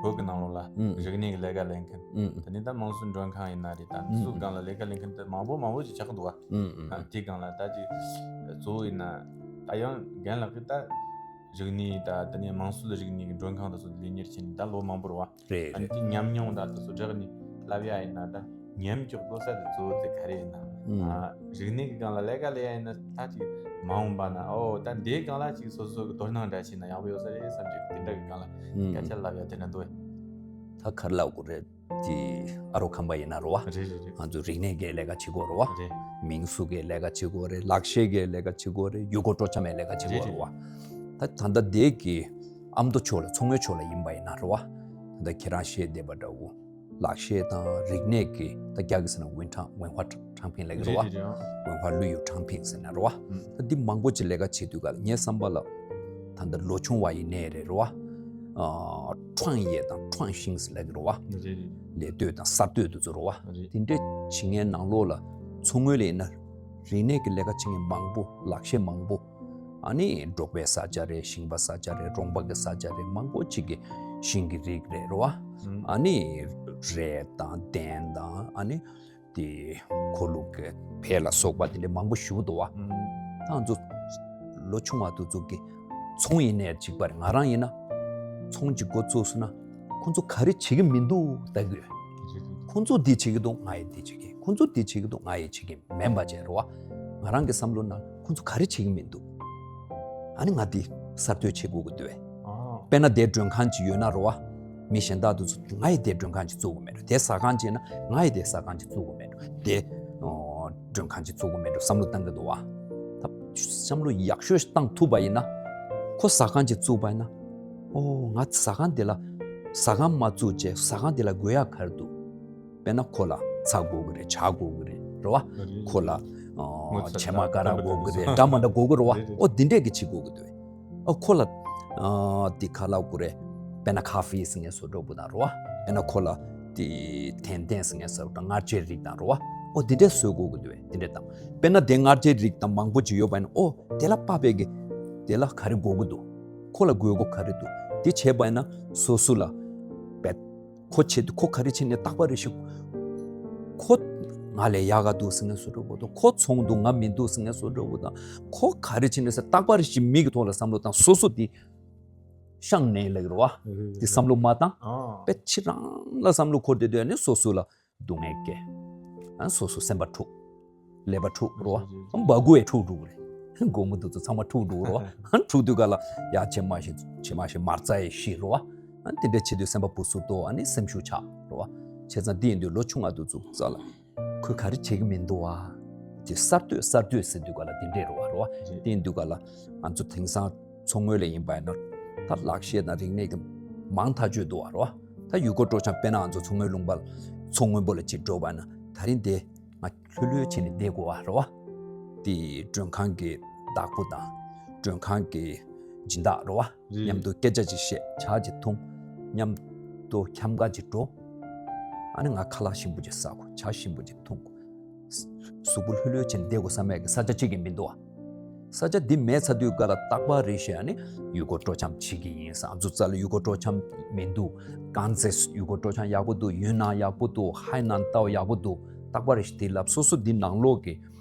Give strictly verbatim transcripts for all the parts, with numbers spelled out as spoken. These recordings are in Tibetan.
བོད་ཀྱི་ནང་ལོགས་ལ་ཨུམ། རིག་གནས་ཀྱི་ལས་ཀ་ལས་མཁན། ཨུམ། དེ་ནས་ད་དམངས་སྲོལ་མགྲོན་ཁང་ཡིན་ན་རེད། ད་འདི་ཚོའི་སྒང་ལ་ལས་ཀ་ལས་མཁན་དེ་མང་པོ་མང་པོ་ཞིག་ཆགས་ཀྱི་འདུག་བ། ཨུམ། ཨུམ། ཨ། དེའི་སྒང་ལ་ད་ཅིག་གཙོ་བོ་ཡིན་ན་ད་ཡང་རྒན་ལགས་ཀྱིས་ད་རིག་གནས་ད་དེ་ནས་དམངས་སྲོལ་རིག་གནས་ཀྱི་མགྲོན་ཁང་དེ་ཚོ་ལས་གཉེར་བྱས་ནས་ད་ལོ་མང་པོ་རེད་བ། རེད། ཨ་ནི་རེད། དེ་ཉམས་མྱོང་ད་དེ་ཚོ་བསྒྲགས་ནས་ལབ་ཡ་ཡིན་ན་ད་ཉམས་ཀྱི་བློ་ས་དེ་གཙོ་བོ་དེ་ག་རེ་ཡིན་ན། ཨུམ། ཨ། རིག་གནས་ཀྱི་སྒང་ལ་ལས་ཀ་ལས་ཡ་ཡིན་ན་ད་ཅིག་མ་འོངས་པ་ན་ཨོ་ད་འདིའི་སྒང་ལ་ཅིག་སོ་སོ་གི་དོ་སྣང་འདྲ་བྱས་ན་ཡག་པོ་ཡོད་ས་རེད་བསམ་གྱི། དེ་འདྲ་གི་སྒང་ལ་ཨུམ། སྐད་ཆ་ལབ་ཡ་དེ་འདྲ་འདུག་ཨེ། ད་ག་རེ་ལབ་དགོས་རེད། དེ་ཨ་རོགས་ཁམས་པ་ཡིན་ན་རེད་བ། རེད་རེད་རེད། ང་ཚོ་རིག་གནས་ཀྱི་ལས་ཀ་བྱེད་དགོས་རེད་བ། རེད། མིང་གཟུགས་ཀྱི་ལས་ཀ་བྱེད་དགོས་རེད། ལག་ཤེས་ཀྱི་ལས་ཀ་བྱེད་དགོས་རེད། ཡུལ་སྐོར་སྤྲོ་འཆམ་ཡི་ལས་ཀ་བྱེད་དགོས་རེད་བ། རེད་རེད། ད་ད་ལྟ་དེ་གི་ཨ་མདོ་ཕྱོགས་ལ་མཚོ་སྔོན་ཕྱོགས་ལ་ཡིན་པ་ཡིན་ན་རེད་བ། ད་ལྟ་ཁྱེད་རང་བཤད་བསྡད་པ་འདྲ་བོ། ལག་ཤེས་དང་རིག་གནས་ཀྱི་ད་རྒྱ་གི་ཟེར་ན་ཝུན་ཁྲང་ཝུན་ཧྭ་ཁྲང་ཕིང་ལབ་ཀྱི་རེད་བ། རེད་རེད་རེད། ཝུན་ཧྭ་ལུས་ཡུ་ཁྲང་ཕིང་ཟེར་ན་རེད་བ། ཨུམ། ད་འདི་མང་པོ་ཅིག་ལས་ཀ་བྱེད་དུས་ག་ལ་ངའི་བསམ་པ་ལ་ད་ལྟ་ལོ་ཆུང་བ་ཡིན་ནའི་རེད་རེད་བ། ཨ། 创业 དང་创新 ཟེར་ལབ་ཀྱི་རེད་བ། རེད་རེད། ལས་གཏོད་དང་གསར་གཏོད་དེ་ཚོ་རེད་བ། རེད། དེ་འདྲས་བྱེད་མཁན་ནང་ལོགས་ལ་མཚོ་སྔོན་ལ་ཡིན་ན་རིག་གནས་ཀྱི་ལས་ཀ་བྱེད་མཁན་མང་པོ། ལག་ཤེས་མང་པོ། ཨ་ནི་འབྲོག་པའི་ས་ཆ་རེད། ཞིང་པ་ས་ཆ་རེད། རོང་པ་གི་ས་ཆ་རེད། མང་པོ་ཅིག་གི་ཞིང་གི་རིགས་རེད་རེད་བ། ཨུམ། ཨ་ནི་རས་དང་གདན་དང་ཨ་ནི་དེ་འཁོར་ལུགས་ཀྱི་བལ་ལ་སོགས་པ་དེ་འདྲ་མང་པོ་ཞིག་འདུག་བ། ཨུམ། ད་ང་ཚོ་ལོ་ཆུང་བ་དེ་ཚོ་གི་ཚོང་ཡིན་ནའི་གཅིག་པ་རེད། ང་རང་ཡིན་ན་ཚོང་གཅིག་འགོ་བཙུགས་སོང་ན་ཁོང་ཚོ་ག་རེ་བྱེད་ཀྱི་མི་འདུག་ལྟ་གི་ཡོད། ཁོང་ཚོ་འདི་བྱེད་ཀྱི་འདུག་ང་ཡི་འདི་བྱེད་ཀྱི། ཁོང་ཚོ་འདི་བྱེད་ཀྱི་འདུག་ང་ཡི་བྱེད་ཀྱི་མིན་པ་བྱས་རེད་བ། ང་རང་གི་བསམ་བློ་ནང་ཁོང་ཚོ་ག་རེ་བྱེད་ཀྱི་མི་འདུག་ཨ་ནི་ང་འདི་གསར་གཏོད་བྱེད་དགོས་ཀྱི་འདུག་བས། ཨ། དཔེར་ན་དེ་མགྲོན་ཁང་ཅིག་ཡོད་ན་རེད་བ། མི་གཞན་དག་དེ་ཚོ་ང་ཡི་དེ་མགྲོན་ཁང་ཅིག་བཙུགས་དགོས་མེད་འགྲོ། དེ་ཟ་ཁང་ཅིག་ཡིན་ན་ང་ཡི་དེ་ཟ་ཁང་ཅིག་བཙུགས་དགོས་མེད་འགྲོ། དེ་ཨོ་མགྲོན་ཁང་ཅིག་བཙུགས་དགོས་མེད་འགྲོ་བསམ་བློ་བཏང་གི་འདུག་བ། ད་བསམ་བློ་ཡག་ཤོས་ཤིག་བཏང་ཐུབ་པ་ཡིན་ན། ཁོ་ཟ་ཁང་ཅིག་བཙུགས་པ་ཡིན་ན། ཨོ་ང་ཟ་ཁང་དེ་ལ་ཟ་ཁང་མ་བཙུགས་བྱས་ཟ་ཁང་དེ་ལ་དགོས་ཡག་ག་རེ་འདུག་དཔེར་ན་ཁོ་ལ་ཚྭ་དགོས་ཀྱི་རེད། ཇ་དགོས་ཀྱི་རེད། རེད་བ། རེད། ཁོ་ལ་ཨོ་ངོ་ཚ་ཕྱེ་མ་ཀ་ར་དགོས་ཀྱི་རེད། འདྲ་མ་འདྲ་དགོས་ཀྱི་རེད་བ། རེད་རེད། ཨོ་འདི་འདྲས་ཀྱི་བྱེད་དགོས་ཀྱི་འདུག་ཨ་ཁོ་ལ་ཨ་དེ་ག་ལབ་དགོས་རེད། དཔེར་ན་ཁ་ཧྥེ་ཟེར་མཁན་བཟོ་འདྲ་པོ་དང་རེད་བ། དཔེར་ན་ཁོ་ལ་དེ་ཏན་ཏན་ཟེར་མཁན་བཟོ་འདྲ་མངར་ཆའི་རིགས་དང་རེད་བ། ཨོ་དེ་འདྲས་བཟོ་དགོས་ཀྱི་འདུག་བས། དེ་འདྲས་དང་དཔེར་ན་དེ་མངར་ཆའི་རིགས་དང་མང་པོ་ཅིག་ཡོད་པ་ཡིན་ན། ཨོ་དེ་ལ་དཔག་པའི་གི་དེ་ལ་ག་རེ་དགོས་ཀྱི་འདུག་ཁོ་ལ་དགོས་མཁོ་ག་རེ་འདུག་དེ་བྱས་པ་ཡིན་ན་སོ་སོ་ལ་བས། ཁོ་བྱེད་དུས་ཁོ་ག་རེ་བྱེད་ནས་རྟག་པ་རེ་ཞིག་ཁོ་ང་ལས་ཡག་ག་འདུག་ཟེར་མཁན་བཟོ་འདྲ་པོ་དང་། ཁོ་ཚོང་འདུག་ང་མི་འདུག་ཟེར་མཁན་བཟོ་འདྲ་པོ་དང་། ཁོ་ག་རེ་བྱེད་ནས་ཟེར་རྟག་པ་རེ་ཞིག་མིག་གི་ཐོག་ལ་བསམ་བློ་བཏང་། སོ་སོ་དེ་ཤང་ནས་ལེགས་རེད་བ། དེ་བསམ་བློ་མ་བཏང་། ཨ། པས་ཕྱི་རང་ལ་བསམ་བློ་འཁོར་བསྡད་དུས་ནས་སོ་སོ་ལ་སྡུག་བསྔལ་སྐྱེ། ཨ་སོ་སོ་སེམས་པ་འཁྲུག་ཀླད་པ་འཁྲུག་རོ། འབའ་གུ་ཡི་འཁྲུག་འགྲོ་གི་རེད། སྒོར་མོ་དེ་ཚོ་ཚང་མ་འཁྲུག་འགྲོ་རོ། འཁྲུག་དུས་ག་ལ་ཡ་ཕྱི་མ་ཞིག་ཕྱི་མ་ཞིག་མ་རྩ་ཡི་ཤི་རོ། དེ་འདྲ་བྱེད་དུས་སེམས་པ་བུ་སུ་ཏོ་ཨ་ནི་སེམས་ཤུགས་ཆག་རོ། བྱས་ཙང་འདི་ཡིན་དུས་ལོ་ཆུང་བ་དེ་ཚོ་རྩ་ལ་ཁོས་ག་རེ་བྱེད་ཀྱི་མི་འདུག་བ། དེ་གསར་གཏོད་གསར་གཏོད་ཟེར་དུས་ག་ལ་དེ་འདྲས་རོ་བ་རོ། དེ་ཡིན་དུས་ག་ལ་ང་ཚོ་དེང་སང་མཚོ་སྔོན་ལ་ཡིན་པ་ཡིན་ན་ད་ལག་ཤེས་དང་རིག་གནས་ཀྱི་མང་ཐག་ཆོད་འདུག་བ་རོ། ད་ཡུལ་སྐོར་སྤྲོ་འཆམ་དཔེར་ན་ང་ཚོ་མཚོ་སྔོན་ལུང་པ་མཚོ་སྔོན་པོ་ལ་ཅིག་འགྲོ་བ་ན་ད་རིང་དེ། ང་ལྷོད་ལྷོད་བྱས་ནས་བསྡད་དགོས་བ་རེད་བ། དེ་མགྲོན་ཁང་གི་བདག་པོ་དང་མགྲོན་ཁང་གི་སྦྱིན་བདག་རེད་བ། རེད། མཉམ་དུ་སྐད་ཆ་ཅིག་བཤད། ཇ་ཅིག་འཐུང་། མཉམ་དུ་འཁྱམ་ག་ཅིག་འགྲོ། ཨ་ནི་ང་ཁ་ལག་ཞིམ་པོ་ཅིག་ཟ་དགོས། ཇ་ཞིམ་པོ་ཅིག་འཐུང་དགོས། གཟུགས་པོ་ལྷོད་ལྷོད་བྱས་ནས་བསྡད་དགོས་བསམ་ཡག་གི་ས་ཆ་གཅིག་ཀྱང་མི་འདུག་བ། ས་ཆ་འདི་མེད་ཚར་དུས་ག་ལ་རྟག་པར་རེ་བཞིན་ཨ་ནི་ཡུལ་སྐོར་སྤྲོ་འཆམ་བྱེད་ཀྱི་ཡིན་ཟེར། ང་ཚོ་རྩ་ལ་ཡུལ་སྐོར་སྤྲོ་འཆམ་མི་འདུག་ཀན་ཛེ་ཡུལ་སྐོར་སྤྲོ་འཆམ་ཡག་པོ་འདུག་ཡུན་ནན་ཡག་པོ་འདུག་ཧའེ་ནན་ཏའོ་ཡག་པོ་འདུག་རྟག་པར་རེ་བཞིན་དེ་ལབ། སོ་སོ་འདི་ནང་ལོགས་ཀྱི་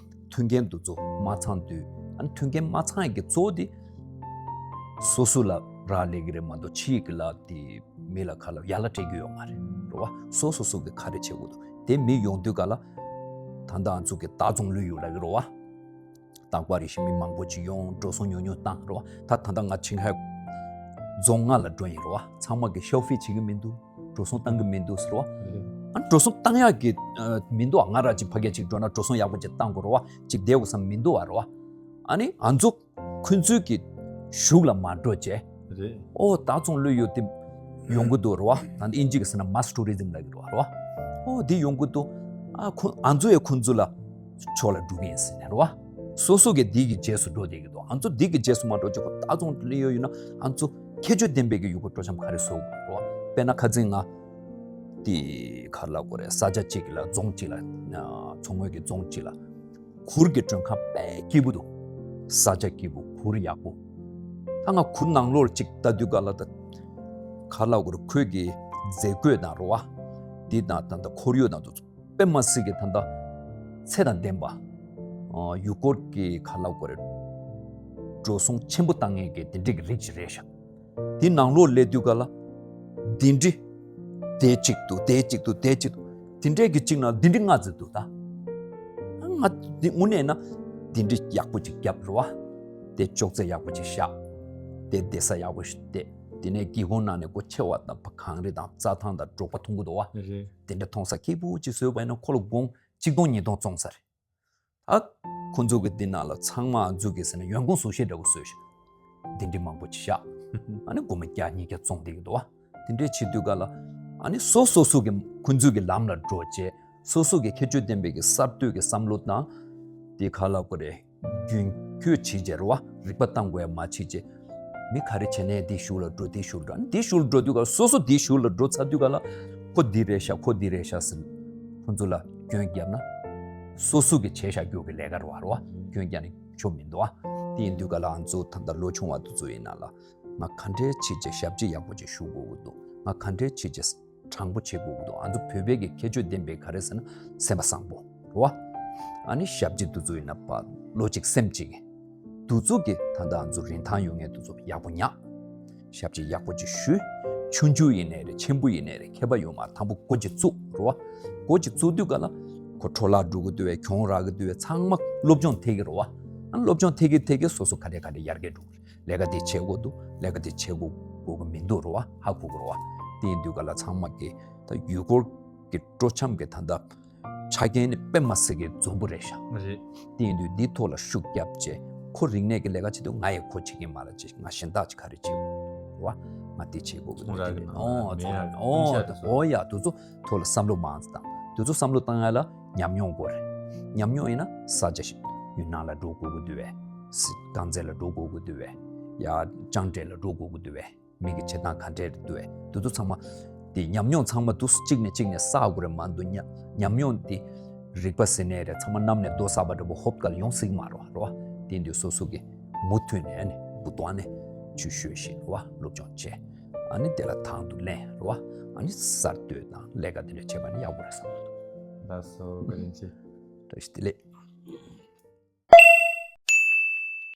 མཐུན་རྐྱེན་དེ་ཚོ་མ་ཚང་དུས་ཨ་ནི་མཐུན་རྐྱེན་མ་ཚང་ཡག་གི་གཙོ་བོ་དེ་སོ་སོ་ལ་རག་ལས་ཀྱི་རེད་མ་གཏོགས་ཕྱི་ཡི་གི་ལ་དེ་མི་ལ་ཁ་ལ་ཡ་ལ་སྤྲད་རྒྱུ་ཡོད་མ་རེད་རེད་བ། སོ་སོ་སོ་གི་ག་རེ་བྱེད་དགོས་འདུག་དེ་མི་ཡོང་དུས་ག་ལ་ད་ལྟ་ང་ཚོ་གི་ལྟ་ཚོང་ལུས་ཡོད་ལབ་ཀྱི་རེད་བ། རྟག་པར་རེ་བཞིན་མི་མང་པོ་ཅིག་ཡོང་། འགྲོ་སོང་ཉུང་ཉུང་བཏང་རེད་བ། ད་ད་ལྟ་ང་ཆིང་ཧའེ་རྫོང་ལྔ་ལ་འགྲོ་ཡིན་རེད་བ། ཚང་མ་གི་ཤའོ་ཧྥེ་བྱེད་ཀྱི་མི་འདུག་འགྲོ་སོང་བཏང་གི་མི་འདུག་ཟེར་བ། ཨ་འགྲོ་སོང་བཏང་ཡག་གི་ཨ་མི་འདུག་ང་རང་ཅིག་ཕ་གིར་ཅིག་འགྲོ་ན་འགྲོ་སོང་ཡག་པོ་ཅིག་བཏང་དགོས་རེད་བ། ཅིག་བསྡད་དགོས་བསམ་མི་འདུག་བ་རེད་བ། ཨ་ནི་ང་ཚོ་ཁོང་ཚོའི་གི་གཞུག་ལ་མ་འགྲོ་བྱས། རེད། ཨོ་ད་ཚོང་ལུས་ཡོད་དེ་ཡོང་གི་འདུག་རེད་བ། ད་ཨིན་ཇི་གི་ཟེར་ན་མཱས་ཊུ་རི་ཛིམ་ལབ་ཀྱི་རེད་བ། རེད་བ། ཨོ་འདི་ཡོང་གི་འདུག་ཨ་ཁོ་ང་ཚོ་ཡང་ཁོང་ཚོ་ལ་ཕྱོགས་ལ་འགྲོ་གི་ཡིན་ཟེར་ནས་རེད་བ། སོ་སོ་གི་འདི་གི་རྗེས་སུ་འགྲོ་བསྡད་ཀྱི་འདུག་ང་ཚོ་འདི་གི་རྗེས་སུ་མ་འགྲོ་བྱས་ཁོ་ད་ཚོང་ལུས་ཡོད་ཡོད་ན་ང་ཚོ་ཁྱད་ཆོས་ལྡན་པའི་གི་ཡུལ་སྐོར་སྤྲོ་འཆམ་ག་རེ་བཟོ་དགོས་རེད་བ། དཔེར་ན་ཁ་སང་ང་དེ་ག་རེ་ལབ་དགོས་རེད། ས་ཆ་གཅིག་ལ་རྫོང་གཅིག་ལ་མཚོ་སྔོན་གྱི་རྫོང་གཅིག་ལ། གུར་གྱི་མགྲོན་ཁང་དཔེ་སྐྱིད་པོ་འདུག་ས་ཆ་སྐྱིད་པོ་གུར་ཡག་པོ། ད་ང་གུར་ནང་ལོགས་ཅིག་ལྟ་དུས་ག་ལ་ད་ག་ལ་གུར་ཁོས་ཀྱི་ མཛེས་བཀོད་དང་རེད་བ། འདི་དང་ད་ལྟ་ཁོར་ཡུག་དང་དུ་དཔེ་མ་སྲིད་ཀྱི་ད་ལྟ་ཚད་དང་ལྡན་པ། ཡུལ་སྐོར་གྱི་ག་ལབ་དགོས་རེད། འགྲོ་སོང་ཆེན་པོ་བཏང་མཁན་གྱི་དེ་འདྲས་ཀྱི་རིགས་ཅིག་རེད་ཤག་དེ་ནང་ལོགས་སླེབས་དུས་ག་ལ། འདི་འདྲི། དེ་གཅིག་ཏུ་དེ་གཅིག་ཏུ་དེ་གཅིག་ཏུ། དེ་འདྲས་ཀྱི་གཅིག་ནང་འདི་འདྲི་ལྔ་ཙམ་འདུག་ད། ང་འདི་དངོས་གནས་ན་འདི་འདྲི་ཡག་པོ་ཅིག་བརྒྱབ་རེད་བ། དེ་ཅོག་ཙེ་ཡག་པོ་ཅིག་བཞག་དེ་བསྡད་ས་ཡག་པོ་ཞིག་བསྡད། དེ་ནས་སྒེའུ་ཁུང་ནང་ནས་སྒོ་ཕྱེ་བ་དང་གངས་རི་དང་རྩྭ་ཐང་དང་འབྲོག་པ་མཐོང་གི་འདུག་བ། རེད། དེ་འདྲ་མཐོང་ས་སྐྱིད་པོ་ཅིག་བཟོས་པ་ཡིན་ན་ཁོ་ལ་དགོང་གཅིག་སྟོང་ཉིས་སྟོང་བཙོང་ས་རེད། ཨ། ཁོ་ཚོ་གི་འདི་ནང་ལ་ཚང་མ་འཛུལ་གི་ཟེར་ན་ཡོན་ཀོང་བཟོ་ཤེས་འདྲ་བོ་བཟོས་ཤག་འདི་འདྲི་མང་པོ་ཅིག་བཞག་ཨ་ནི་སྒོར་མོ་བརྒྱ་ཉིས་བརྒྱ་བཙོང་བསྡད་ཀྱི་འདུག་བ། དེ་འདྲས་བྱེད་དུས་ག་ལ། ཨ་ནི་སོ་སོ་སོ་གི་ཁོ་ཚོ་གི་ལམ་ལ་འགྲོ་བྱས། སོ་སོ་གི་ཁྱད་ཆོས་ལྡན་པའི་གི་གསར་གཏོད་ཀྱི་བསམ་བློ་དང་། དེ་ག་ལབ་དགོས་རེད། རྒྱུན་མཁོ་བྱེད་བྱས་རེད་བ། རིག་པ་བཏང་དགོས་ཡ་མ་བྱེད་བྱས། མི་ག་རེ་བྱས་ནས་དེའི་གཞུག་ལ་འགྲོ་དེའི་གཞུག་ལ་འགྲོ། ཨ་ནི་དེའི་གཞུག་ལ་འགྲོ་དུས་ག་ལ་སོ་སོ་དེའི་གཞུག་ལ་འགྲོ་ཚར་དུས་ག་ལ། ཁོ་འདི་རེད་ཤག་ཁོ་འདི་རེད་ཤག་ཟེར། ཁོ་ཚོ་ལ་སྐྱོན་བརྒྱབ་ན། སོ་སོ་གི་བྱས་བཞག་རྒྱུ་གི་ལས་ཀ་རེད་བ། རེད་བ། སྐྱོན་བརྒྱབ་ནས་ཆོ་མི་འདུག་ཨ། དེ་ཡིན་དུས་ག་ལ་ང་ཚོ་ད་ལྟ་ལོ་ཆུང་བ་དེ་ཚོ་ཡིན་ན་ལ། ང་ག་འདྲས་བྱས་བྱས་ཞབས་ཕྱི་ཡག་པོ་ཅིག་ཞུ་དགོས་ཀྱི་འདུག་ང་ག་འདྲས་བྱས་བྱས་དྲང་པོ་བྱེད་དགོས་ཀྱི་འདུག་ང་ཚོ་བོད་པའི་གི་ཁྱད་ཆོས་ལྡན་པའི་ག་རེ་ཟེར་ན་སེམས་པ་བཟང་པོ་རེད་བ། ཨ་ནི་ཞབས་ཕྱི་དེ་ཚོ་ཡིན་ན་བ་བློ་གཅིག་སེམས་གཅིག་གི་དེ་ཚོ་གི་ད་ལྟ་ང་ཚོ་རིན་ཐང་ཡོད་མཁན་དེ་ཚོ་ཡག་པོ་ཉག་ཞབས་ཕྱི་ཡག་པོ་ཅིག་ཞུས། ཆུང་ཆུང་ཡིན་ནའི་རེད། ཆེན་པོ་ཡིན་ནའི་རེད། ཁྱད་པར་ཡོད་མ་རེད། དང་པོ་འགོ་ཅིག་བཙུགས་རེད་བ། འགོ་ཅིག་བཙུགས་དུས་ག་ལ་ཁོ་འཕྲོ་བརླག་འགྲོ་གི་འདུག་བས། གྱོང་རག་གི་འདུག་བས། ཚང་མ་སློབ་སྦྱོང་ཐེབས་ཀྱི་རེད་བ། ཨ་ནི་སློབ་སྦྱོང་ཐེབས་ཀྱི་ཐེབས་ཀྱི་སོ་སོ་ག་འདྲས་ག་འདྲས་ཡར་རྒྱས་འགྲོ་གི་རེད། ལས་ཀ་དེ་བྱེད་དགོས་འདུག་ལས་ཀ་དེ་བྱེད་དགོས་དགོས་ཀྱི་མི་འདུག་རེད་བ། ཧ་གོ་གི་རེད་བ། དེ་ཡིན་དུས་ག་ལ་ཚང་མ་གི་ད་ཡུལ་སྐོར་གྱི་སྤྲོ་འཆམ་གྱི་ད་ལྟ་ཆ་རྐྱེན་ནི་དཔེ་མ་སྲིད་ཀྱི་འཛོམས་པོ་རེད་ཤག་རེད། དེ་ཡིན་དུས་འདི་ཐོག་ལ་ཤུགས་རྒྱབ་བྱས། ཁོ་རིག་གནས་ཀྱི་ལས་ཀ་བྱེད་དུས་ང་ཡི་ཁོ་བྱེད་ཀྱིན་མ་ལ་བྱེད། ང་གཞན་དག་ཅིག་ག་རེ་བྱེད་དགོས་རེད་བ། ང་དེ་བྱེད་དགོས་ཀྱི་འདུག་ཚོང་ར་གི་ནང་ལ་ཨོ་མེད་ཚོང་ར་ཡ་ཨོ་མི་ཤ་དེ་ཚོ་ཨོ་ཡ་དེ་ཚོ་ཐོག་ལ་བསམ་བློ་མང་ཙམ་བཏང་། དེ་ཚོ་བསམ་བློ་བཏང་ཡ་ལ་ཉམས་མྱོང་དགོས་རེད། ཉམས་མྱོང་ཡིན་ན་ས་ཆ་ཞིག་ཡུན་ནན་ལ་འགྲོ་དགོས་ཀྱི་འདུག་བས། སི་རྐང་རྩེད་ལ་འགྲོ་དགོས་ཀྱི་འདུག་བས། ཡ་ལྕང་འབྲས་ལ་འགྲོ་དགོས་ཀྱི་འདུག་བས། མི་གི་བྱེད་སྟངས་ག་འདྲས་རེད་འདུག་བས། དེ་ཚོ་ཚང་མ་དེ་ཉམས་མྱོང་ཚང་མ་དུ་གཅིག་ནས་གཅིག་ནས་བསགས་དགོས་རེད་མ་གཏོགས། ཉ་ཉམས་མྱོང་དེ་རིག་པ་ཟེར་ནའི་རེད། ཚང་མ་གནམ་ནས་རྡོ་བསགས་པ་འདྲ་པོ་ཧོབ་ཀ་ལ་ཡོང་སྲིད་མ་རེད་བ། རེད་བ། དེ་འདུག་སོ་སོ་གི་མུ་མཐུད་ནས་ཨ་ནི་བུ་དོ་ཨ་ནི་ཆུ་ཤོད་ཤིག་རེད་བ། སློབ་སྦྱོང་བྱས། ཨ་ནི་དེ་ལ་དང་དུ་ལེན་རེད་བ། ཨ་ནི་གསར་གཏོད་དང་ལས་ཀ་དེ་འདྲ་བྱས་པ་ནི་ཡག་པོ་རེད་བསམ་གྱི་འདུག་ལགས་སོ། བཀའ་དྲིན་ཆེ། བཀྲ་ཤིས་བདེ་ལེགས།